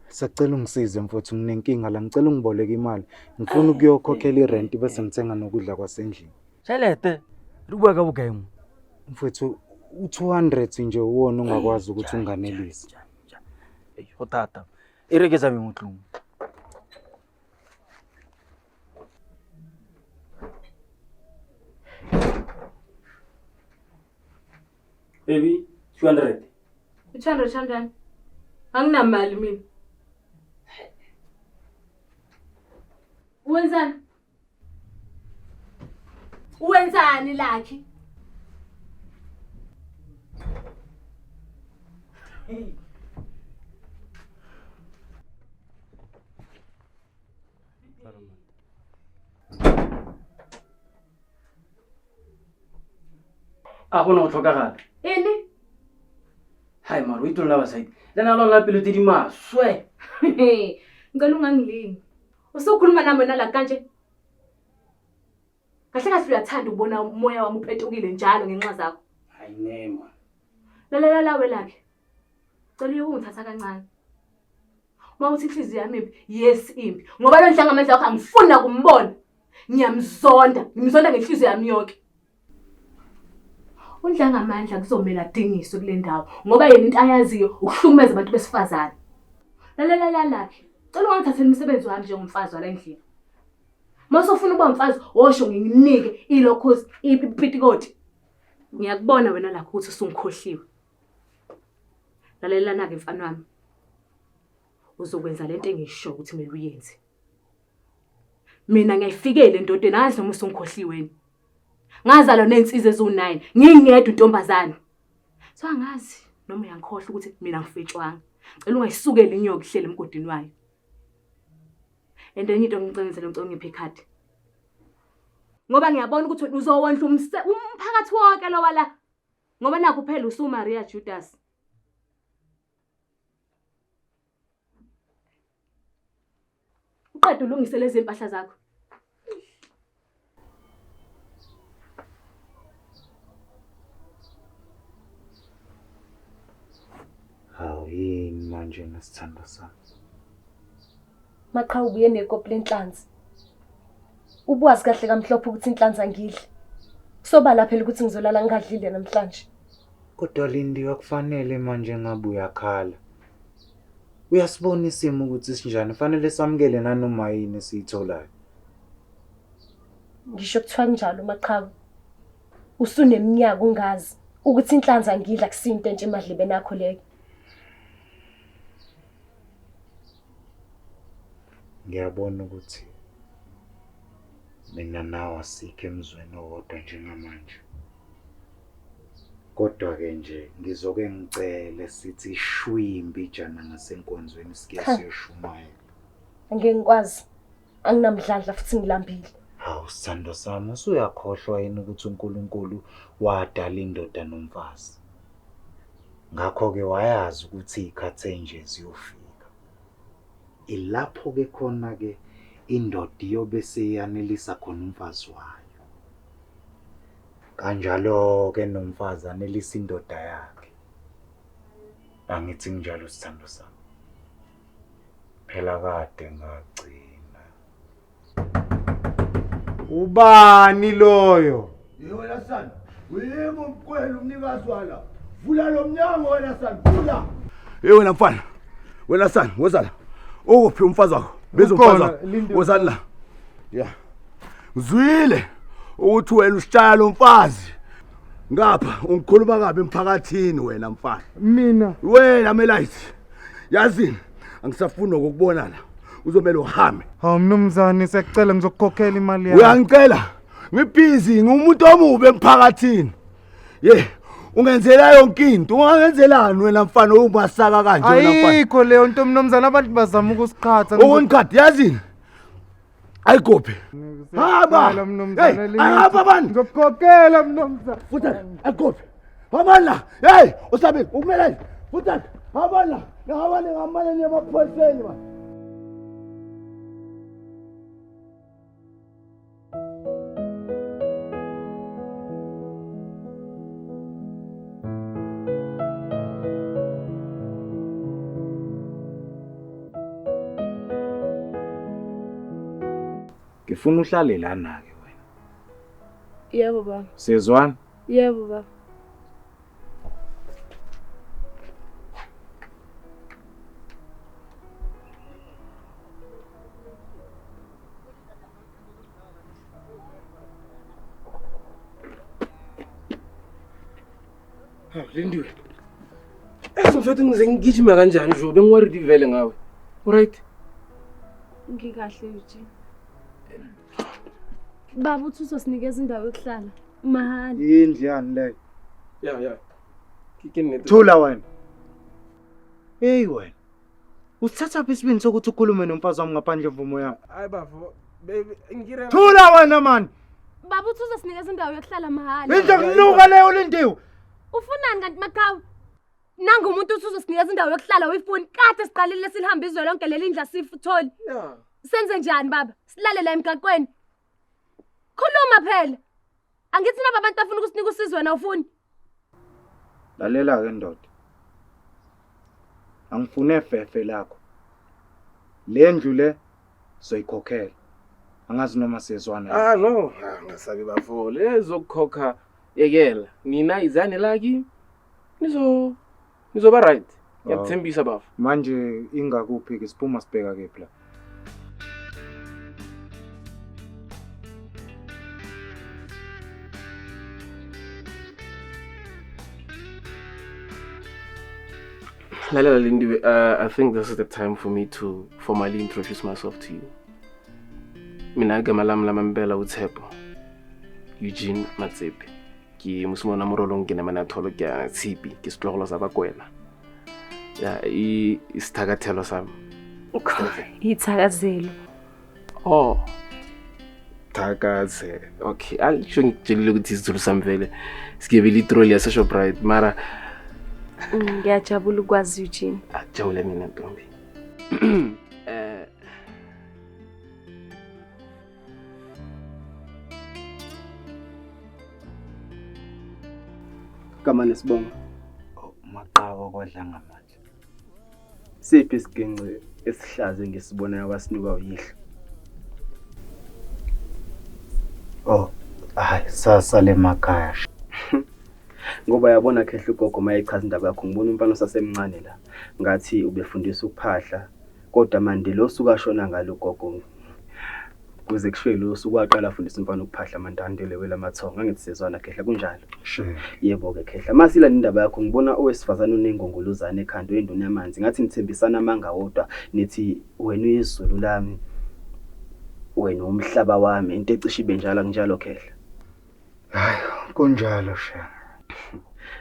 Sacela ungisize mfowethu, nginenkinga la, ngicela ungiboleke imali. Ngifuna ukuyokhokhela irent bese ngithenga nokudla kwasendlini. Tšhelete, re bua ka bokae mo? Mfowethu, u-200 nje uwona ongakwazi ukuthi unganelise. Ei, go thata. E re ke tsame mo tlung. Baby, 200. U-200 kanjani? Anginamali mina. Wenzani? Wenzani Lucky? A gona go tlhokagala. Ene? Hai mara o itolola basadi. Le na lona pelo tse di maswe. Ngicela ungangilingi. Usukhuluma nami wena la kanje. Kahle kahle uyathanda ukubona umoya wami uphetukile njalo ngenxa zakho. Hayi nema. Lalela la welakhe. Cela uye ungithatha kancane. Uma uthi inhliziyo yami imbi, yes imbi. Ngoba lo Ndlangamandla wakho angifuni nakumbona. Ngiyamzonda, ngimzonda ngenhliziyo yami yonke. UNdlangamandla kuzomela adingiswe kule ndawo ngoba yena into ayaziyo ukuhlukumeza abantu besifazane. Lalela la lakhe. Cela ungangithatheli umsebenzi wami njengomfazi wala endlini. Uma usufuna ukuba umfazi, wosho ngikunike ilokhozi ipitikoti. Ngiyakubona wena lakho ukuthi usungikhohliwe. Lalelana-ke mfana wami. Uzokwenza lento engisho ukuthi kumele uyenze. Mina ngiyayifikela endodeni angazi noma usungikhohliwe. Ngazalwa nezinsizwa eziwu-9, ngingedwa intombazane. So angazi noma uyangikhohlwa ukuthi mina ngifetshwanga. Cela ungayisukeli inyoka ihlele emgodini wayo. And enye into ngicela ngicela ungiphe ikhadi. Ngoba ngiyabona ukuthi uzowondla umphakathi wonke lo wala. Ngoba nakho phela usuMaria Judas. Uqede ulungise lezi mpahla zakho. Hawu yini manje nesithando sami? Maqhawe ubuye nekopi lenhlanzi. Ubuwazi kahle kamhlophe ukuthi inhlanzi angidli. Kusobala phela ukuthi ngizolala ngingadlile namhlanje. Kodwa Lindiwe kufanele manje ngabe uyakhala. Uyasibona isimo ukuthi sinjani, fanele samukele nanoma yini esiyitholayo. Ngisho kuthiwa kunjalo Maqhawe. Usuneminyaka ungazi ukuthi inhlanzi angidla kusinto entsha emadlebeni akho leyo. Ngiyabona ukuthi mina nawe asikho emzweni owodwa njengamanje. Kodwa-ke nje ngizoke ngicele sithi shwi imbijana ngasenkonzweni sike siyoshumayela. Angeke ngikwazi. Anginamdlandla futhi ngilambile. Hawu sithando sami, usuyakhohlwa yini ukuthi uNkulunkulu wadala indoda nomfazi? Ngakho-ke wayazi ukuthi iy'khathi ey'nje ziyofika. Ilapho-ke khona-ke indoda iyobe seyanelisa khona umfazi wayo. Kanjalo-ke nomfazi anelisa indoda yakhe. Angithi kunjalo sithando sami. Phela kade ngagcina. Ubani loyo? Yebo wena son, uyimi umkwelu umnikazi wala. Vula lo mnyango wena son, vula. Hey wena mfana. Wena son, woza la. Ukuphi umfazi wakho? Biza umfazi wakho. Wozani la. Yeah. Ngizwile ukuthi wena usishaya lo mfazi. Ngapha ungikhuluma kabi emphakathini wena mfana. Mina wena Melayithi. Yazini angisafuni ukukubona la. Uzomela uhambe. Hawu mnumzane siyacela ngizokukhokhela imali yakho. Uyangicela? Ngibhizi ngumuntu omubi emphakathini. Ye, ungenzela yonke into. Ungangenzelani wena mfana umasaka kanje wena mfana? Ayikho leyo nto mnumzane, abantu bazama ukusiqhatha. Ukuniqhatha yazini? Ayigophi. Hamba. Hey, hamba bani. Ngizokukhokhela mnumzane. Futhi ayigophi. Hamba la. Hey, usabile ukumele. Futhi hamba la. Hamba ngamane nemaphoyiseni man. Ngifuna uhlale lana-ke wena. Yebo baba. Siyezwana? Yebo baba. Hawu Lindiwe. Yazi mfethu ngize ngigijima kanjani nje bengiworried vele ngawe. Alright. Ngikahle Eugene. Baba uthi uzosinikeza indawo yokuhlala mahhala. Indlu yani leyo? Ya ya. Ke nnete. Thula wena. Hey wena. Usithathaphi isibindi sokuthi ukhulume nomfazi wami ngaphandle mvumo yami? Hayi bafo, baby ngire. Thula wena man. Baba uthi uzosinikeza indawo yokuhlala mahhala. Indlu yokunuka leyo Lindiwe. Ufunani kanti Maqhawe? Nangu umuntu uthi uzosinikeza indawo yokuhlala uyifuni. Kade siqalile silihamba izwe lonke leli ndla siftholi. Yeah. Senze njani baba? Silale la emgaqweni. Khuluma phela. Angithi naba abantu bafuna ukusinika usizo wena ufuni. Lalela ke ndoda. Angifune fefe lakho. Le ndlu le soyikhokhela. Angazi noma siyezwana. Ah no, ah, ngasabi bafo. Lezokukhokha yekela. Nina izani la kimi. Nizo nizoba right. Ngiyakuthembisa bafo. Manje ingakuphi ke siphuma sibheka kephi la? Lalela Lindiwe, I think this is the time for me to formally introduce myself to you. Mina igama lami lamambela uTshepo Eugene Matsepe. Ke mosimane wa Morolong ke namane a tholo ke a tshipi ke setlogolo sa Bakwena. Ya i isithakathelo sami. Ithakazelo. Oh. Thakaze. Okay, angisho ngikutshelile ukuthi isiZulu sami vele sigebile itroli yase Shoprite mara Ngiyajabula ukwazi Eugene. Ajabule mina ntombi. Eh Gama nesibongo. Maqhawe kwadla ngamandla. Siphi isiginci esihlaze ngisibonayo wasinuka uyihlo? Oh, hayi sasale emakhaya. Ngoba yabona khehla ugogo mayechaza indaba yakho ngibona umfana osasemncane la. Ngathi ubefundisa ukuphahla kodwa manje lo suku ashona ngalo ugogo. Kuze kushiwe lo suku waqala afundisa umfana ukuphahla amandandele welamathongo. Angithi siyezwana khehla kunjalo. Sure. Yebo ke khehla. Masila indaba yakho ngibona owesifazane onengongolozane ekhanda oyinduna yamanzi. Ngathi nithembisana amanga wodwa nithi wena uyizulu lami. Wena umhlaba wami into ecishe ibe njalo kunjalo khehla. Hayi kunjalo sha.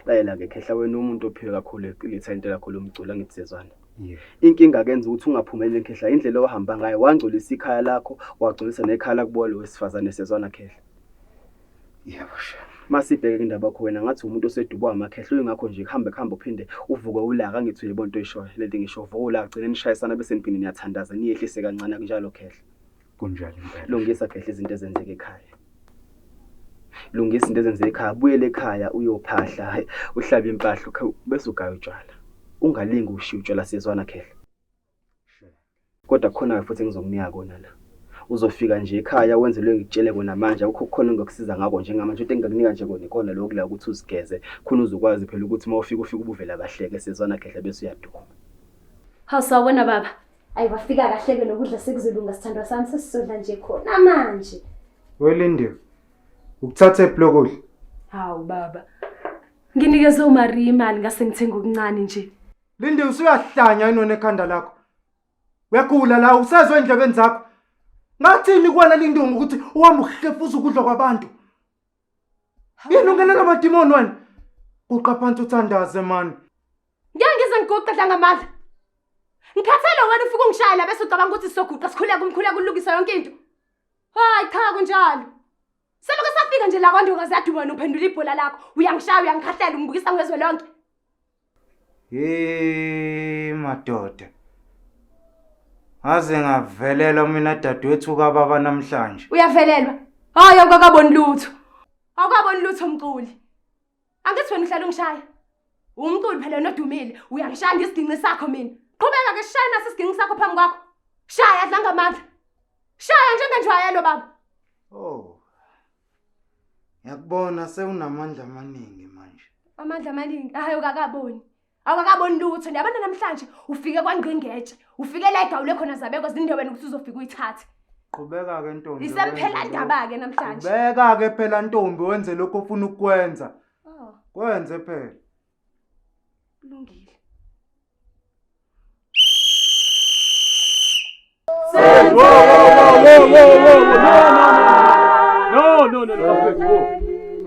Lalela ke khehla wena umuntu ophiwe kakhulu ilithalente lakho lomculo angithi siyezwana. Yeah. Inkinga kenza ukuthi ungaphumeleli khehla indlela owahamba ngayo wangcolisa ikhaya lakho wagcolisa nekhaya lakubo lo wesifazane siyezwana khehla. Yebo sha. Masibheke indaba yakho wena ngathi umuntu osedubwa amakhehla uyingakho nje kuhambe kuhambe uphinde uvuke ulaka angithi uyibona into oyishoyo lento ngisho uvuke ulaka gcina nishayisana bese niphinde niyathandaza niyehlise kancane kunjalo khehla. Kunjalo impela. Lungisa khehla izinto ezenzeka ekhaya. Lungisa izinto ezenzeka ekhaya, buyele ekhaya uyophahla, uhlabe impahla bese ugaya utshwala. Ungalingi ushiye utshwala siyezwana khehla. Kodwa khona futhi engizokunika kona la. Uzofika nje ekhaya wenze lo engikutshele kona manje akukho khona engingakusiza ngakho njengamanje into engingakunika nje kona ikona lokhu la ukuthi uzigeze khona uzokwazi phela ukuthi uma ufika ufike ubuvela bahleke siyezwana khehla bese uyaduma. Hawu sawubona baba. Ayi wafika kahle ke nokudla sekuzolunga sithandwa sami sesizodla nje khona manje. Welindiwe. Ukuthatha eblokudla. Hawu baba. Nginikeze uMaria imali ngase ngithenga okuncane nje. Lindiwe usuyahlanya yini ekhanda lakho? Uyagula la usezwe endlebeni zakho. Ngathini kuwena Lindiwe ngokuthi uhamba uhlefuza ukudla kwabantu? Yini ungenela amadimoni wena? Guqa phansi uthandaze man. Ngeke ngize ngiguqe dla ngamandla. Ngikhathele wena ufike ungishaya la bese ucabanga ukuthi sizoguqa sikhuleke umkhuleko ulungisa yonke into. Hayi cha kunjalo. Selokhu safika nje la kwandokazi yaduma wena uphendula ibhola lakho. Uyangishaya uyangikhahlela ungibukisa ngezwe lonke. Hey madoda. Ngaze ngavelelwa mina dadewethu kababa namhlanje. Uyavelelwa? Hayi awukakaboni lutho. Awukaboni lutho mculi. Angithi wena uhlala ungishaya. Umculi phela nodumile, uyangishaya ngesiginci sakho mina. Qhubeka ke shaya naso isiginci sakho phambi kwakho. Shaya dla ngamandla. Shaya njengenjwayelo baba. Oh. Ngiyakubona sewunamandla amaningi manje. Amandla amaningi? Hayi ukakaboni. Awukakaboni lutho. Yabona namhlanje ufike kwangqingetshe. Ufike la egawule khona zabekwa zinde wena ukuthi uzofika uyithathe. Qhubeka ke ntombi. Isemphela ndaba ke namhlanje. Qhubeka ke phela ntombi wenze lokho ofuna ukukwenza. Oh. Kwenze phela. Kulungile. No no no no.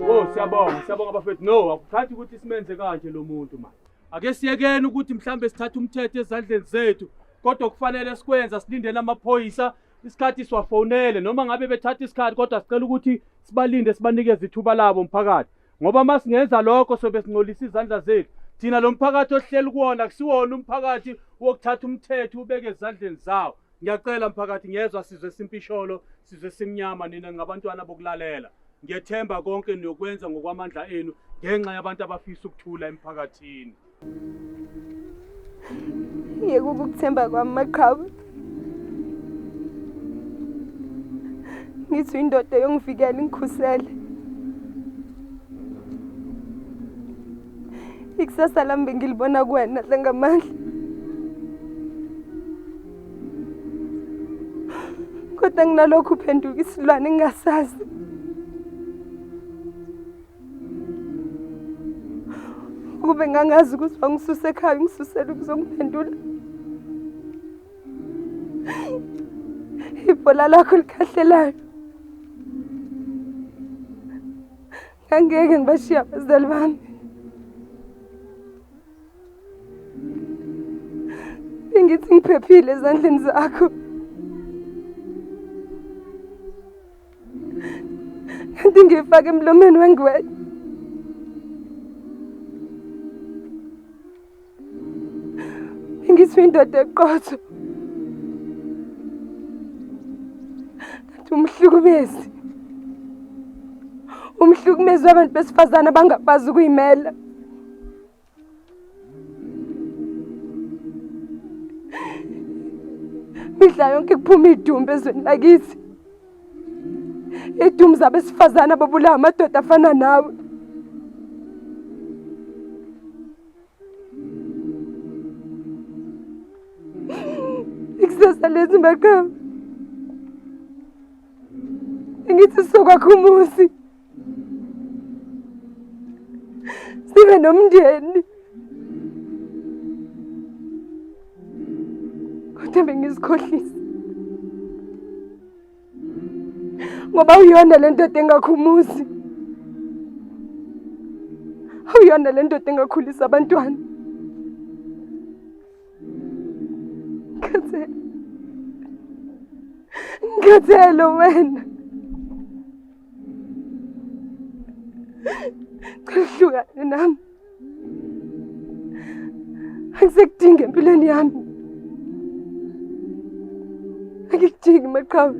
Oh, siyabonga, siyabonga bafethu. No, akuthathi ukuthi simenze kanje lo muntu manje. Ake siyekeni ukuthi mhlambe sithathe umthetho ezandleni zethu, kodwa kufanele sikwenza silindele amaphoyisa isikhathi siwafonele noma ngabe bethatha isikhathi, kodwa sicela ukuthi sibalinde sibanikeze ithuba labo mphakathi. Ngoba masingenza lokho sobe singcolisa izandla zethu. Thina lo mphakathi ohleli kuwona kusiwona umphakathi wokuthatha umthetho ubeke ezandleni zawo. Ngiyacela mphakathi, ngiyezwa sizwe simpisholo, sizwe simnyama, nina ngabantwana bokulalela. Ngiyethemba konke niyokwenza ngokwamandla enu ngenxa yabantu abafisa ukuthula emphakathini. Yeke ukukuthemba kwami maqhawe. Ngithi indoda yongivikela ingikhusele. Ikusasa lami bengilibona kuwena Dlangamandla. Kodwa nginalokhu uphenduka isilwane engingasazi. Kube ngangazi ukuthi wangisuse ekhaya ungisusele ukuzongiphendula. Ibhola lakho likhahlelayo. Ngangeke ngibashiye abazali bami. Bengithi ngiphephile ezandleni zakho. Kanti ngifake emlomeni wengwenya. Ngithi indoda eqotho. Kanti umhlukumezi. Umhlukumezi wabantu besifazane abangakwazi ukuyimela. Mihla yonke kuphuma idumbe ezweni lakithi. Idumbe zabesifazane ababulawa amadoda afana nawe. Ikusasa lethu maqhawe. Ngithi sizokwakha umuzi. Sibe nomndeni. Kodwa bengizikhohlisa. Ngoba uyona le ndoda engakha umuzi. Uyona le ndoda engakhulisa abantwana. Ngikhathele. Ngikhathele wena. Hlukane nami. Angisekudingi empilweni yami. Angikudingi maqhawe.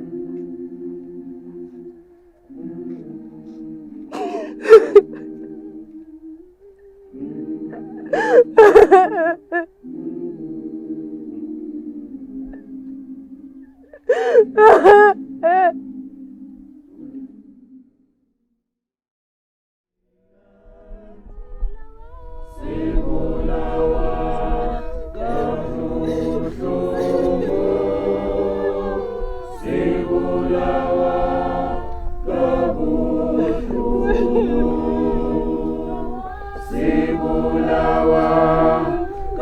Sibulawa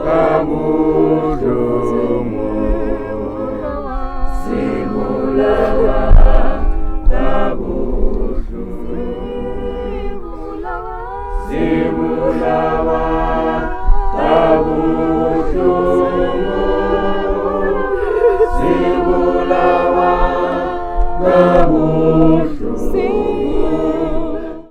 kabuhlungu.